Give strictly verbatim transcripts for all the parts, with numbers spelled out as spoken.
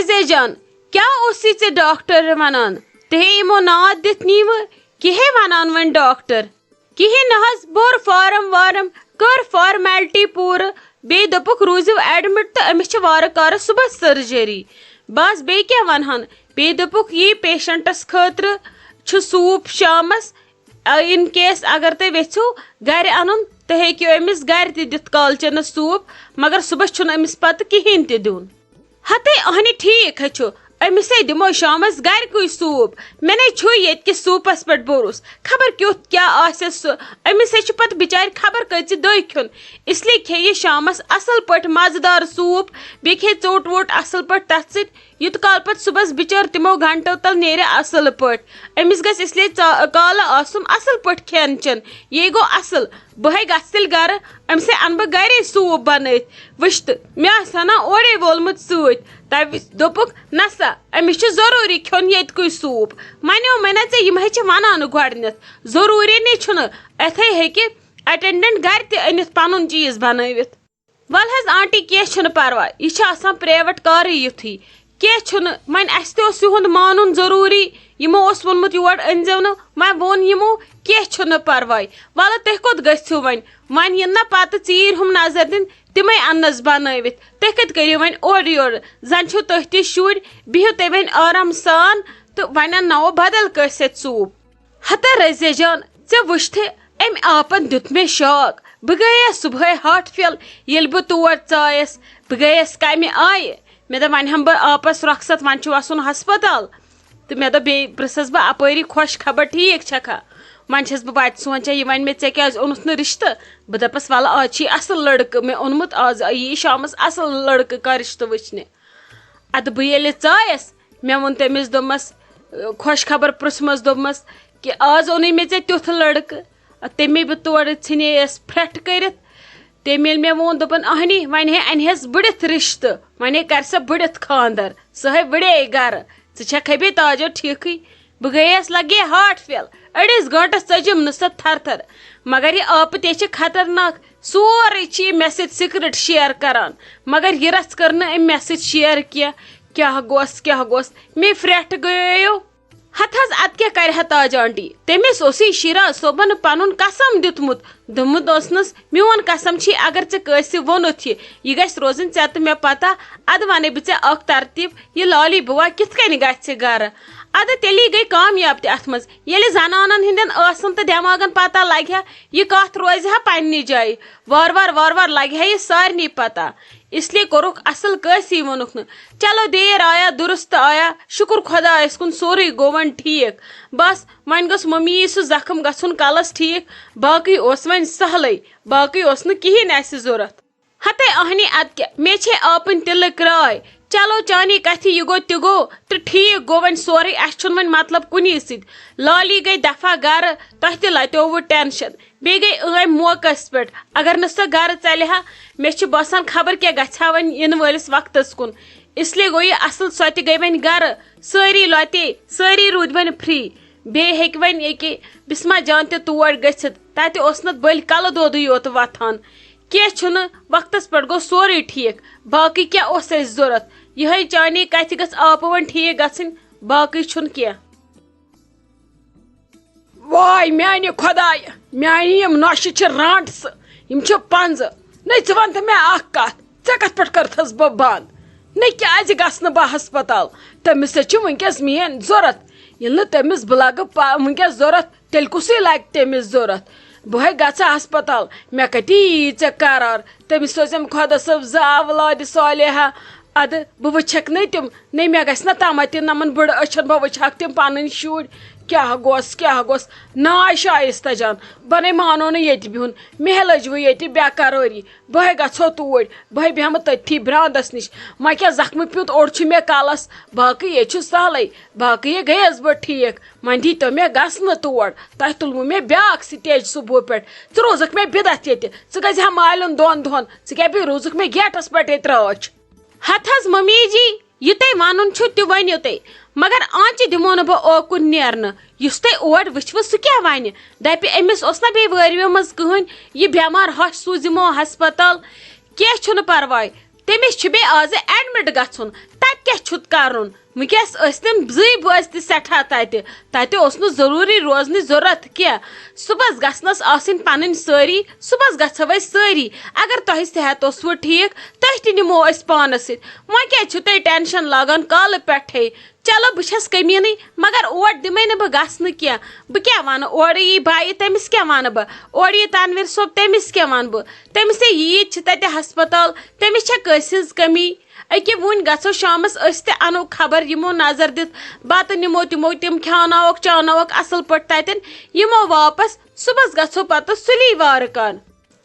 عزیز جان، کیٛاہ اوسُے ژےٚ ڈاکٹر ونان؟ تہِ ہے یِمو ناد دِتھ نیٖوٕ، کِہے ونان وۄنۍ ڈاکٹر؟ کِہیٖنۍ نہ حظ، بوٚر فارم وارم، کٔر فارمیلٹی پوٗرٕ، بیٚیہِ دوٚپُکھ روٗزِو ایڈمِٹ تہٕ أمِس چھِ وارٕ کارٕ صُبحس سٔرجٔری۔ بس بیٚیہِ کیٛاہ ونہن؟ بیٚیہِ دوٚپُکھ یی پیشنٹس خٲطرٕ چھُ سوٗپ شامس، in case اگر تُہۍ یژھِو گرِ انُن، تُہۍ ہیٚکِو أمِس گرِ تہِ دِتھ کالچنس سوٗپ، مگر صُبحس چھُنہٕ أمِس پتہٕ کِہیٖنۍ تہِ دیُن۔ ہتے اہنہِ ٹھیٖک ہے چھُ، أمِس ہے دِمو شامس گرِکُے سوٗپ۔ مےٚ نے چھُ ییٚتہِ کِس سوٗپس پٮ۪ٹھ بھروسہٕ، خبر کیُتھ کیٛاہ آسٮ۪س سُہ۔ أمِس ہے چھُ پتہٕ بِچارِ خبر کۭژِ دٔہۍ کھیوٚن، اس لیے کھیٚیہِ شامس اصل پٲٹھۍ مزٕدار سوٗپ، بیٚیہِ کھیٚیہِ ژوٚٹ ووٚٹ اصل پٲٹھۍ تتھ سۭتۍ، یوٗت کال پتہٕ صُبحس بِچٲر تِمو گھنٹو تل نیرِ اصل پٲٹھۍ۔ أمِس گژھِ اس لیے ژا-، کالہٕ آسُن اصل پٲٹھۍ کھٮ۪ن چٮ۪ن۔ یے گوٚو اصل۔ بہٕ ہے گژھٕ تیٚلہِ گرٕ، أمِس ہے انہٕ بہٕ گرے سوٗپ بنٲیِتھ۔ وٕچھ تہٕ، مےٚ آسہِ ہا نا اورے وولمُت سۭتۍ۔ تَمہِ وِزِ دوٚپُکھ، "نسا، أمِس چھُ ضروٗری کھیوٚن ییٚتہِ کُے سوٗپ۔ وَنیو مےٚ نا ژےٚ، یِم ہے چھِ وَنان گۄڈٕنٮ۪تھ۔ ضروٗری نے چھُنہٕ، اَتھے ہیٚکہِ اٹینڈنٹ گرِ تہِ أنِتھ پنُن چیٖز بنٲوِتھ۔" وَلہٕ حظ آنٹی، کینٛہہ چھُنہٕ پرواے، یہِ چھُ آسان پرٛیویٹ کارٕے یُتھُے۔ کینٛہہ چھُنہٕ، وۄنۍ اَسہِ تہِ اوس یِہُنٛد مانُن ضروٗری، یِمو اوس ووٚنمُت یور أنۍزیو نہٕ، وۄنۍ ووٚن یِمو، کینٛہہ چھُنہٕ پرواے۔ وَلہٕ تُہۍ کوٚت گٔژھِو وۄنۍ؟ وۄنۍ یِن نہ پتہٕ ژیٖرۍ ہُم نظر دِنۍ، تِمَے اَننَس بنٲوِتھ۔ تُہۍ کَتہِ کٔرِو وۄنۍ اورٕ یورٕ؟ زَن چھِو تُہۍ تہِ شُرۍ، بِہِو تُہۍ وۄنۍ آرام سان تہٕ وۄنۍ اَنناوو بدل کٲنٛسہِ اَتھِ سوٗپ۔ ہتا رزیہ جان، ژےٚ وٕچھتھے أمۍ آپن دیُت مےٚ شاک۔ بہٕ گٔیس صبحٲے ہاٹ فیل، ییٚلہِ بہٕ تور ژایس۔ بہٕ گٔیس کمہِ آیہِ؟ مےٚ دوٚپ، وۄنۍ ہٮ۪مہٕ بہٕ آپس رۄخصت، وۄنۍ چھُ وسُن ہسپتال۔ تہٕ مےٚ دوٚپ، بیٚیہِ پرٛژھس بہٕ اپٲری خۄش خبر ٹھیٖک چھکھا؟ وۄنۍ چھس بہٕ وتہِ سونچان، یہِ ونہِ مےٚ، "ژےٚ کیازِ اوٚنُتھ نہٕ رشتہٕ؟" بہٕ دپس، "ولہٕ، آز چھُے اصل لڑکہٕ مےٚ اوٚنمُت، آز یی شامس اصل لڑکہٕ کانٛہہ رشتہٕ وٕچھنہِ۔" ادٕ بہٕ ییٚلہِ ژایس، مےٚ ووٚن تٔمِس، دوٚپمَس، خۄش خبر پرٛژھمَس، دوٚپمَس کہِ آز اوٚنُے مےٚ ژےٚ تیُتھ لٔڑکہٕ۔ تٔمۍ بہٕ تورٕ ژھٕنییَس پھرٛٹھ کٔرِتھ۔ تٔمۍ ییٚلہِ مےٚ ووٚن، دوٚپُن، "اَہنی، وۄنۍ ہے اَنہِ ہَس بٕڑِتھ رِشتہٕ، وۄنۍ ہے کَرِ سا بٕڑِتھ خانٛدر، سُہ ہے وٕڑے گَرٕ، ژٕ چھَکھ ہے بیٚیہِ تاجو ٹھیٖکھٕے؟" بہٕ گٔیَس لَگے ہاٹ فیل، أڑِس گٲنٛٹَس ژٔجِم نہٕ سۄ تھَر تھَر۔ مگر یہِ آپہٕ تے چھِ خطرناک، سورُے چھِ یہِ مےٚ سۭتۍ سیٖکرِٹ شِیَر کَران، مگر یہِ رَژھ کٔر نہٕ أمۍ مےٚ سۭتۍ شِیَر کینٛہہ۔ کیٛاہ گوٚس، کیٛاہ گوٚس، مے پھرٛٹھ گٔیو۔ ہتہٕ حظ، ادٕ کیٛاہ کرِ ہا تاج آنٹی؟ تٔمِس اوسُے شیراز صٲبن پنُن قسم دیُتمُت۔ دوٚپمُت اوسنس، "میون قسم چھی، اگر ژےٚ کٲنٛسہِ ووٚنُتھ یہِ، یہِ گژھِ روزٕنۍ ژےٚ تہٕ مےٚ پتہ۔ ادٕ ونَے بہٕ ژےٚ اکھ ترتیب، یہِ لالی بوا کِتھ کٔنۍ گژھِ گرٕ؟" ادٕ تیٚلی گٔے کامیاب تہِ اتھ منٛز۔ ییٚلہِ زنانن ہٕنٛدٮ۪ن ٲسن تہٕ دٮ۪ماغن پتہ لگہِ ہا، یہِ کتھ روزِ ہا پننہِ جایہِ۔ وارٕ وارٕ، وارٕ وارٕ لگہِ ہا یہِ سارنٕے پتہ۔ اس لیے کوٚرُکھ اصل کٲنٛسی ووٚنُکھ نہٕ۔ چلو دیر آیا، درست آیا، شکر خدایس کُن، سورُے گوٚو وۄنۍ ٹھیٖک۔ بس وۄنۍ گوٚژھ ممی سُہ زخم گژھُن کلس ٹھیٖک، باقٕے اوس وۄنۍ سہلٕے، باقٕے اوس نہٕ کِہیٖنۍ اسہِ ضوٚرتھ۔ ہتے اہنی، ادٕ کیٛاہ، مےٚ چھے آپٕنۍ تِلہٕ کرٛاے۔ چلو چانی کتھِ یہِ گوٚو تہِ گوٚو تہٕ ٹھیٖک گوٚو وۄنۍ سورُے، اسہِ چھُنہٕ وۄنۍ مطلب کُنی سۭتۍ۔ لالی گٔے دفعہ گرٕ، تۄہہِ تہِ لتیووُ ٹینشن۔ بیٚیہِ گٔے ٲمۍ موقعس پٮ۪ٹھ۔ اگر نہٕ سۄ گرٕ ژَلہِ ہا، مےٚ چھُ باسان خبر کیٛاہ گژھِ ہا وۄنۍ یِنہٕ وٲلِس وقتس کُن۔ اس لیے گوٚو یہِ اصل، سۄ تہِ گٔے وۄنۍ گرٕ۔ سٲری لۄتے، سٲری روٗدۍ وۄنۍ فری۔ بیٚیہِ ہیٚکہِ وۄنۍ ییٚکیٛاہ بسمہ جان تہِ تور گٔژھِتھ۔ تتہِ اوس نہٕ بٔلۍ کلہٕ دودٕے یوت وۄتھان۔ کینٛہہ چھُنہٕ، وقتس پٮ۪ٹھ گوٚو سورُے ٹھیٖک۔ باقٕے کیٛاہ اوس اَسہِ ضوٚرتھ؟ یِہوٚے چانے کتھِ گٔژھ آپہٕ وۄنۍ ٹھیٖک گژھٕنۍ، باقٕے چھُنہٕ کینٛہہ۔ واے میانہِ خۄدایہِ، میانہِ یِم نۄشہِ چھِ رانٛٹسہٕ، یِم چھِ پنٛزٕ۔ نٔے ژٕ وَن تہٕ مےٚ اکھ کَتھ، ژےٚ کَتھ پٮ۪ٹھ کٔرتھَس بہٕ بنٛد؟ نٔے کیٛازِ گژھٕ نہٕ بہٕ ہسپتال؟ تٔمِس سۭتۍ چھِ وٕنکیٚس میٲنۍ ضوٚرتھ۔ ییٚلہِ نہٕ تٔمِس بہٕ لگہٕ پا-، وٕنکیٚس ضوٚرتھ، تیٚلہِ کُسٕے لگہِ تٔمِس ضوٚرتھ؟ بہٕ ہے گژھٕ ہسپتال، مےٚ کَتہِ یی ژےٚ قرار؟ تٔمِس سوزٮ۪م خۄدا صٲب زٕ اولادِ صالحہ۔ ادٕ بہٕ وٕچھکھ نے تِم، نے مےٚ گژھِ نہ تامہ تہِ نمن بٕڑٕ أچھن بہٕ وٕچھکھ تِم پنٕنۍ شُرۍ۔ کیٛاہ گوٚس، کیٛاہ گوٚس؟ ناے شایستہ جان، بنے مانو نہٕ ییٚتہِ بِہُن۔ مےٚ لٔج وۄنۍ ییٚتہِ بے قرٲری۔ بہٕ ہے گژھو توٗرۍ، بہٕ ہے بیٚہمہٕ تٔتھی برانٛدس نِش۔ وۄنۍ کیٛاہ زخمہٕ پیوٗنت اوٚڑ چھُ مےٚ کلس، باقٕے ییٚتہِ چھُ سہلٕے، باقٕے ہے گٔیس بہٕ ٹھیٖک۔ وۄنۍ دیٖتو مےٚ گژھنہٕ تور، تۄہہِ تُلوٕ مےٚ بیٛاکھ سٹیج صُبحہٕ پٮ۪ٹھ۔ ژٕ روزکھ مےٚ بِدعت ییٚتہِ، ژٕ گژھِ ہا مالٮ۪ن دۄن دۄہن، ژٕ کیٛاہ بیٚیہِ روٗزکھ مےٚ گیٹس پٮ۪ٹھے ترٛاچھ؟ ہتہٕ حظ ممی جی، یہِ تۄہہِ ونُن چھُ تہِ ؤنِو تُہۍ، مگر آنچہِ دِمو نہٕ بہٕ اوکُن نیرنہٕ۔ یُس تۄہہِ اور وٕچھوٕ سُہ کیٛاہ ونہِ؟ دپہِ أمِس اوس نہ بیٚیہِ وٲرۍوِ منٛز کٕہٕنۍ، یہِ بٮ۪مار ہش سوٗزِمو ہسپتال۔ کینٛہہ چھُنہٕ پرواے، تٔمِس چھُ بیٚیہِ آزٕ ایڈمِٹ گژھُن، تتہِ کیٛاہ چھُتھ کَرُن؟ وٕنکیٚس ٲسۍ تِم زٕے بٲژ تہِ سٮ۪ٹھاہ تَتہِ۔ تَتہِ اوس نہٕ ضروٗری روزنٕچ ضروٗرت کینٛہہ۔ صُبحس گژھنَس آسٕنۍ پَنٕنۍ سٲری، صُبحس گژھو أسۍ سٲری۔ اگر تۄہہِ صحت اوسوٕ ٹھیٖک، تُہۍ تہِ نِمو أسۍ پانَس سۭتۍ۔ وۄنۍ کیٛازِ چھِو تُہۍ ٹٮ۪نشَن لاگان کالہٕ پٮ۪ٹھَے؟ چلو، بہٕ چھَس کٔمیٖنٕے، مگر اور دِمَے نہٕ بہٕ گژھنہٕ کینٛہہ۔ بہٕ کیٛاہ وَنہٕ؟ اورٕ یی بایہِ، تٔمِس کیٛاہ وَنہٕ بہٕ؟ اورٕ یی تنویٖر صٲب، تٔمِس کیٛاہ وَنہٕ بہٕ؟ تٔمِس ہے ییٖتۍ چھِ تَتہِ ہسپتال، تٔمِس چھےٚ کٲنٛسہِ ہِنٛز کٔمی؟ أکہِ وُنۍ گژھو شامَس أسۍ تہِ اَنو خبر، یِمو نظر دِتھ، بَتہٕ نِمو تِمو، تِم کھیٛاوناوَکھ چاوناوَکھ اَصٕل پٲٹھۍ تَتٮ۪ن، یِمو واپَس، صُبحَس گژھو پَتہٕ سُلی وارٕ کارٕ۔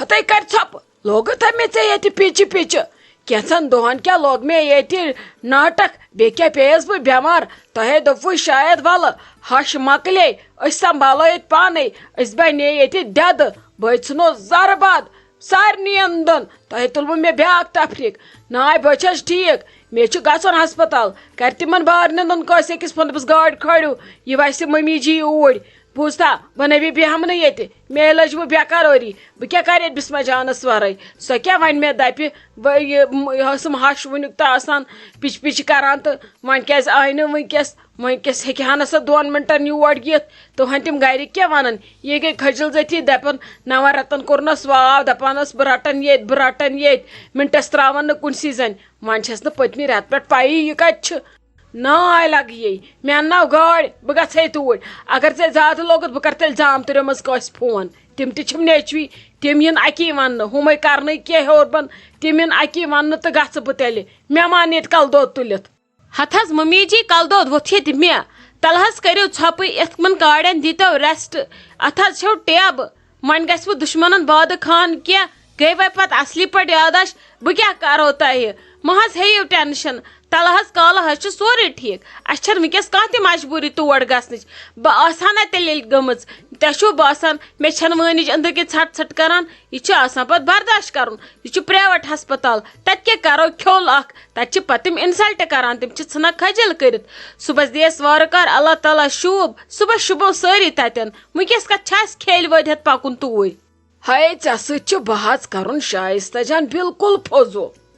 ہَتَے کَرِ ژھۄپہٕ، لوگُتھ ہا مےٚ ژےٚ ییٚتہِ پِچہِ پِچہِ۔ کینٛژھن دۄہَن کیٛاہ لوگ مےٚ ییٚتہِ ناٹک، بیٚیہِ کیٛاہ پیٚیَس بہٕ بٮ۪مار؟ تۄہے دوٚپوُے شاید وَلہٕ ہَش مۄکلے، أسۍ سنبھالو ییٚتہِ پانَے، أسۍ بَنے ییٚتہِ دٮ۪دٕ، بہٕ ژھٕنو زَرٕ باد۔ سارنٕے اندن۔ تۄہہِ تُلوٕ مےٚ بیٛاکھ تفریٖق۔ ناے، بہٕ چھَس ٹھیٖک۔ مےٚ چھُ گژھُن ہسپتال۔ کَرِ تِمن بارنٮ۪ن کٲنٛسہِ أکِس فون، دوٚپُس، "گاڑِ کھٲلِو، یہِ وَسہِ مٔمی جی اوٗرۍ۔" بوٗزتھا، بہٕ نَے بیٚہمہٕ نہٕ ییٚتہِ۔ مےٚ لٔج وۄنۍ بے قرٲری۔ بہٕ کیٛاہ کَرٕ ییٚتہِ بِسمہ جانَس وَرٲے؟ سۄ کیٛاہ وَنہِ مےٚ، دَپہِ، وۄنۍ یہِ، م-، یہِ ٲسٕم ہَش وٕنیُک تہٕ آسان پِچ پِچ کَران، تہٕ وۄنۍ کیٛازِ آیہِ نہٕ وٕنۍکٮ۪س؟ وۄنۍ کیٛاہ ہیٚکہِ ہا نہٕ سۄ دۄن مِنٹَن یور یِتھ؟ تہٕ وۄنۍ تِم گَرِکۍ کیٛاہ وَنَن؟ یہِ گٔے کھٔجِل زٔتھی، دَپان، نَوَن رٮ۪تَن کوٚرنَس واو، دَپان ٲس، "بہٕ رَٹَن ییٚتہِ، بہٕ رَٹَن ییٚتہِ، مِنٹَس ترٛاوَن نہٕ کُنسٕے زَنہِ۔" وۄنۍ چھَس نہٕ پٔتمہِ رٮ۪تہٕ پٮ۪ٹھ پَیی یہِ کَتہِ چھِ۔ ناے لَگہٕ یی، مےٚ اَنناو گٲڑۍ، بہٕ گژھٕ ہے توٗرۍ۔ اگر ژےٚ زیادٕ لوٚگُتھ، بہٕ کَرٕ تیٚلہِ زامتٕرِ منٛز کٲنٛسہِ فون۔ تِم تہِ چھِم نیٚچوی، تِم یِن اَکی وَننہٕ، ہُمَے کَرنٕے کینٛہہ ہیوٚر بۄن، تِم یِن اَکی وَننہٕ تہٕ گژھٕ بہٕ تیٚلہِ۔ مےٚ ما اَن ییٚتہِ کَلہٕ دود تُلِتھ۔ ہتہٕ حظ مٔمی جی، کلہٕ دود ووٚتھ ییٚتہِ مےٚ۔ تلہٕ حظ کٔرِو ژھۄپہٕ، یِتھ یِمن کاڑٮ۪ن دیٖتو rest۔ اتھ حظ چھو ٹیبہٕ۔ وۄنۍ گژھِ وۄنۍ دُشمنن بادٕ خان کینٛہہ۔ گٔے وۄنۍ پتہٕ اصلی پٲٹھۍ یادداشت۔ بہٕ کیٛاہ کرو تۄہہِ؟ مہ حظ ہیٚیِو tension۔ تلہٕ حظ کالہٕ حظ چھُ سورُے ٹھیٖک۔ اسہِ چھنہٕ وٕنکیٚس کانٛہہ تہِ مجبوٗری تور گژھنٕچ۔ بہٕ آسہٕ ہا نہ تیٚلہِ ییٚلہِ گٔمٕژ۔ تۄہہِ چھُو باسان مےٚ چھنہٕ وٲنِج أنٛدرٕ کِنۍ ژھٹ ژھٹ کران؟ یہِ چھُ آسان پتہٕ برداشت کرُن۔ یہِ چھُ private ہسپتال، تتہِ کیٛاہ کرو کھیوٚل اکھ، تتہِ چھِ پتہٕ تِم insult کران، تِم چھِ ژھٕنان خجل کٔرِتھ۔ صُبحس دِیَس وارٕ کار، اللہ تعالیٰ شوٗب، صُبحس شوٗبو سٲری تتٮ۪ن۔ وٕنکیٚس کتھ چھِ اسہِ کھیلہِ وٲدۍ ہٮ۪تھ پکُن توٗرۍ؟ ہے، ژےٚ سۭتۍ چھُ بحث کرُن شایستہ جان بالکل فضوٗل۔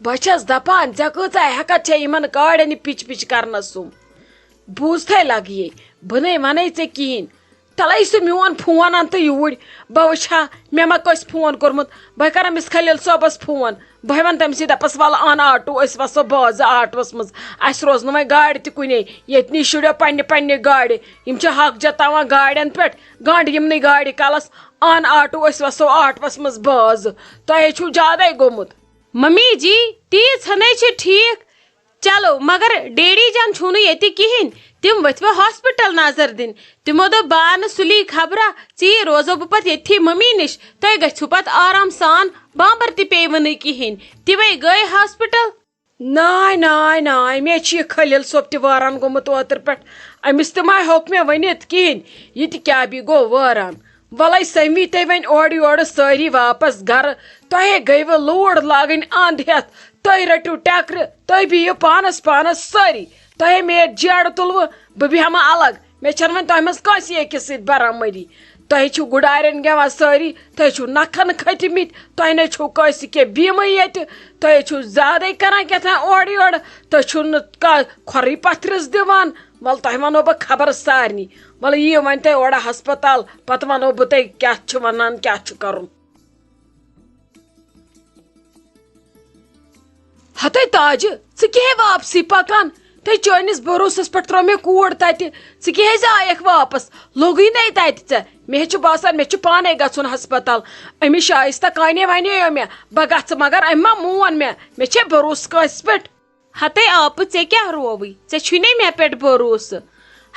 بہٕ چھَس دپان، ژےٚ کۭژاہ ہٮ۪کتھ چھےٚ یِمن کاڑٮ۪ن یہِ پِچ پِچ کرنس سُم؟ بوٗزتھے لگہٕ یے، بہٕ نے ونے ژےٚ کِہیٖنۍ۔ تَلَے سُہ میون فون اَن تہٕ یوٗرۍ، بہٕ وٕچھِ ہا مےٚ ما کٲنٛسہِ فون کوٚرمُت۔ بہٕ کَرٕ أمِس خلیل صٲبَس فون، بہٕ وَنہٕ تٔمِسٕے، دَپَس، "وَلہٕ اَن آٹوٗ، أسۍ وَسو بازٕ آٹوَس منٛز، اَسہِ روزٕ نہٕ وۄنۍ گاڑِ تہِ کُنے، ییٚتہِ نی شُرٮ۪و پنٛنہِ پنٛنہِ گاڑِ، یِم چھِ حق جتاوان گاڑٮ۪ن پٮ۪ٹھ، گنٛڈ یِمنٕے گاڑِ کَلَس، اَن آٹوٗ، أسۍ وَسو آٹوَس منٛز بازٕ، تۄہے چھُو زیادَے گوٚمُت۔" ممی جی، تیٖژ ہَنٕے چھِ ٹھیٖک۔ چلو، مگر ڈیڈی جان چھُو نہٕ ییٚتہِ کِہیٖنۍ۔ تِم ؤتھۍ وۄنۍ ہاسپِٹل نظر دِنہِ۔ تِمو دوٚپ، "بہٕ آو نہٕ سُلی خبرا، ژیٖرۍ روزو بہٕ پتہٕ ییٚتھی مٔمی نِش۔ تُہۍ گٔژھِو پتہٕ آرام سان، بامبر تہِ پیٚیہِ وٕنہٕ کِہیٖنۍ۔" تِمے گٔے ہاسپِٹل۔ ناے، ناے، ناے، مےٚ چھُ یہِ خلیل صٲب تہِ وٲران گوٚمُت اوترٕ پٮ۪ٹھ۔ أمِس تہِ ما ہیوٚک مےٚ ؤنِتھ کِہیٖنۍ، یہِ تہِ کیٛاہ بی گوٚو وٲران۔ وَلَے سٔمۍ وی تُہۍ وۄنۍ اورٕ یورٕ سٲری واپس گَرٕ۔ تۄہے گٔیوٕ لوٗر لاگٕنۍ اَنٛد ہٮ۪تھ۔ تُہۍ رٔٹِو ٹٮ۪کرٕ، تُہۍ بِہِو پانَس پانَس سٲری۔ تۄہے مےٚ ییٚتہِ جیرٕ تُلوٕ، بہٕ بیٚہمہٕ الگ۔ مےٚ چھَنہٕ وۄنۍ تۄہہِ منٛز کٲنٛسے أکِس سۭتۍ برابٔدی۔ تۄہہِ چھِو گُڈارٮ۪ن گٮ۪وان سٲری، تۄہہِ چھِو نَکھَن کھٔتۍمٕتۍ، تۄہہِ نَے چھُو کٲنٛسہِ کینٛہہ بیٖمٕے ییٚتہِ۔ تُہۍ چھِو زیادَے کَران کیٛاہ تام اورٕ یورٕ، تُہۍ چھِو نہٕ کا-، کھۄرٕے پَتھرِس دِوان۔ وَلہٕ تۄہہِ وَنو بہٕ خبر سارنٕے۔ وَلہٕ یِیِو وۄنۍ تُہۍ اورٕ ہسپتال، پَتہٕ وَنو بہٕ تۄہہِ کیٛاہ چھُ وَنان، کیٛاہ چھُ کَرُن۔ ہتے تاجہِ، ژٕ کیٛاہ واپسٕے پَکان؟ تہٕ چٲنِس بروسَس پٮ۪ٹھ ترٛٲو مےٚ کوٗر تَتہِ، ژٕ کیٛازِ آیَکھ واپس؟ لوٚگُے نَے تَتہِ ژےٚ۔ مےٚ چھُ باسان، مےٚ چھُ پانَے گژھُن ہسپتال۔ أمِس شایستہ کانے وَنیو مےٚ، بہٕ گژھٕ، مگر أمۍ ما مون مےٚ۔ مےٚ چھےٚ بروسہٕ کٲنٛسہِ پٮ۪ٹھ؟ ہتے آپہٕ، ژےٚ کیٛاہ رووٕے؟ ژےٚ چھُے نے مےٚ پٮ۪ٹھ بروسہٕ۔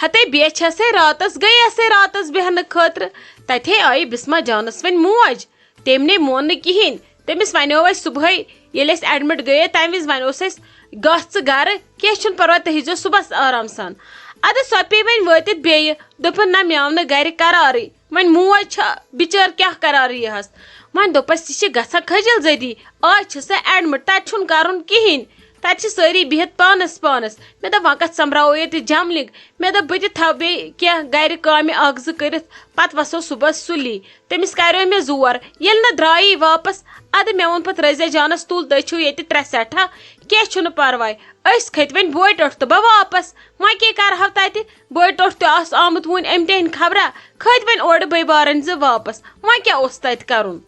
ہتے بیچھسے راتس، گٔیسے راتس بیٚہنہٕ خٲطرٕ۔ تتے آیہِ بسمہ جانس وۄنۍ موج۔ تٔمۍ نے مون نہٕ کِہیٖنۍ۔ تٔمِس وَنیو اَسہِ صُبحٲے، ییٚلہِ أسۍ admit گٔیے، تَمہِ وِزِ وَنیوس اَسہِ، "گژھ ژٕ گرٕ، کینٛہہ چھُنہٕ پرواے، تُہۍ ییٖزیو صُبحس آرام سان۔" اَدٕ سۄ پیٚیہِ وۄنۍ وٲتِتھ بیٚیہِ۔ دوٚپُن، "نہ، مےٚ آو نہٕ گرِ قرارٕے۔" وۄنۍ موج چھا بِچٲر کیٛاہ قرار یِیہِ ہَس؟ وۄنۍ دوٚپَس، "یہِ چھِ گژھان خٔجِل زٔدی، آز چھِ سۄ admit، تَتہِ چھُنہٕ کَرُن کِہیٖنۍ۔" تَتہِ چھِ سٲری بِہِتھ پانَس پانَس۔ مےٚ دوٚپ، "وۄنۍ کَتھ سۄمبراوو ییٚتہِ جملِنٛگ؟" مےٚ دوٚپ، "بہٕ تہِ تھاوٕ بیٚیہِ کینٛہہ گَرِ کامہِ اَکھ زٕ کٔرِتھ، پَتہٕ وَسو صُبحَس سُلی۔" تٔمِس کَریو مےٚ زور۔ ییٚلہِ نہٕ درٛایی واپَس، اَدٕ مےٚ ووٚن پَتہٕ رٔزیا جانَس، "تُل، تُہۍ چھِو ییٚتہِ ترٛےٚ سٮ۪ٹھاہ، کینٛہہ چھُنہٕ پَرواے، أسۍ کھٔتۍ وۄنۍ بوٹہِ ٹوٚٹھ تہٕ بہٕ واپَس، وۄنۍ کیٛاہ کَرٕہَو تَتہِ؟" بوٹہِ ٹوٚٹھ تہِ آس آمُت وُنہِ اَمہِ ٹٮ۪نٛڈِ خبرا، کھٔتۍ وۄنۍ اورٕ بٔے بارٕنۍ زٕ واپَس، وۄنۍ کیٛاہ اوس تَتہِ کَرُن؟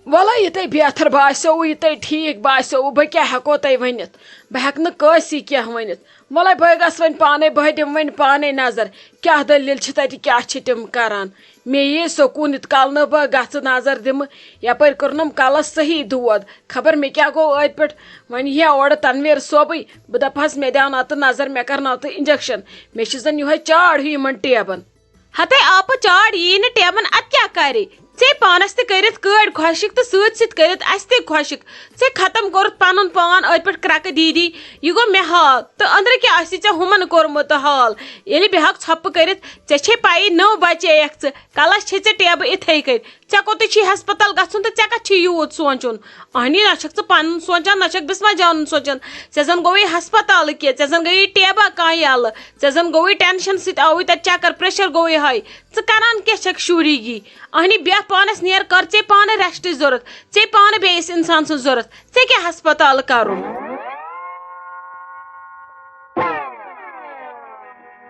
وَلَے، یہِ تۄہہِ بہتر باسیووُ، یہِ تۄہہِ ٹھیٖک باسیووُ، بہٕ کیٛاہ ہٮ۪کو تۄہہِ ؤنِتھ؟ بہٕ ہٮ۪کہٕ نہٕ کٲنٛسی کینٛہہ ؤنِتھ۔ وَلَے، بہٕ گژھٕ وۄنۍ پانَے، بہٕ دِمہٕ وۄنۍ پانَے نظر، کیٛاہ دٔلیٖل چھِ تَتہِ، کیٛاہ چھِ تِم کَران۔ مےٚ یی سکوٗن، یُت کال نہٕ بہٕ گژھٕ نظر دِمہٕ۔ یَپٲرۍ کوٚرنَم کَلَس صحیح دود، خبر مےٚ کیٛاہ گوٚو أتھۍ پٮ۪ٹھ۔ وۄنۍ یِیہِ ہا اورٕ تنویر صٲبٕے، بہٕ دَپہَس، مےٚ دیٛاوناو تہٕ نظر، مےٚ کَرناو تہٕ injection۔ مےٚ چھِ زَن یِہوٚے چاڑ ہیوٗ یِمَن ٹیبَن۔ ہتے آپہٕ چاڑ یی نہٕ ٹیبَن، اَدٕ کیٛاہ کَرِ؟ ژےٚ پانَس تہِ کٔرِتھ کٲڑۍ خۄشِک تہٕ سۭتۍ سۭتۍ کٔرِتھ اَسہِ تہِ خۄشِک۔ ژےٚ ختم کوٚرُتھ پَنُن پان أتھۍ پٮ۪ٹھ کرٛٮ۪کہٕ دیٖدی۔ یہِ گوٚو مےٚ حال، تہٕ أنٛدرٕ کیٛاہ آسہِ ژےٚ ہُمَن کوٚرمُت حال؟ ییٚلہِ بیٚہَکھ ژھۄپہٕ کٔرِتھ، ژےٚ چھے پَیی نٔو بَچے یَکھ ژٕ، کَلَس چھے ژےٚ ٹیبہٕ اِتھَے کٔنۍ۔ ژےٚ کوٚتُے چھی ہسپتال گژھُن تہٕ ژےٚ کتھ چھی یوٗت سونٛچُن؟ اہنی، نہ چھکھ ژٕ پنُن سونٛچان، نہ چھکھ بسمہ جانُن سونٛچان۔ ژےٚ زن گوٚوُے ہسپتالہٕ کینٛہہ، ژےٚ زن گٔیی ٹیبہ کانٛہہ یلہٕ، ژےٚ زن گوٚوُے ٹینشن سۭتۍ آوُے تتہِ چکر، پریشر گوٚوُے ہاے۔ ژٕ کران کیٛاہ چھکھ شُری یی؟ اہنی، بیٚہہ پانس نیر، کر ژےٚ پانہٕ ریسٹٕچ ضروٗرت، ژےٚ پانہٕ بیٚیِس انسان سٕنٛز ضروٗرت، ژےٚ کیٛاہ ہسپتالہٕ کرُن؟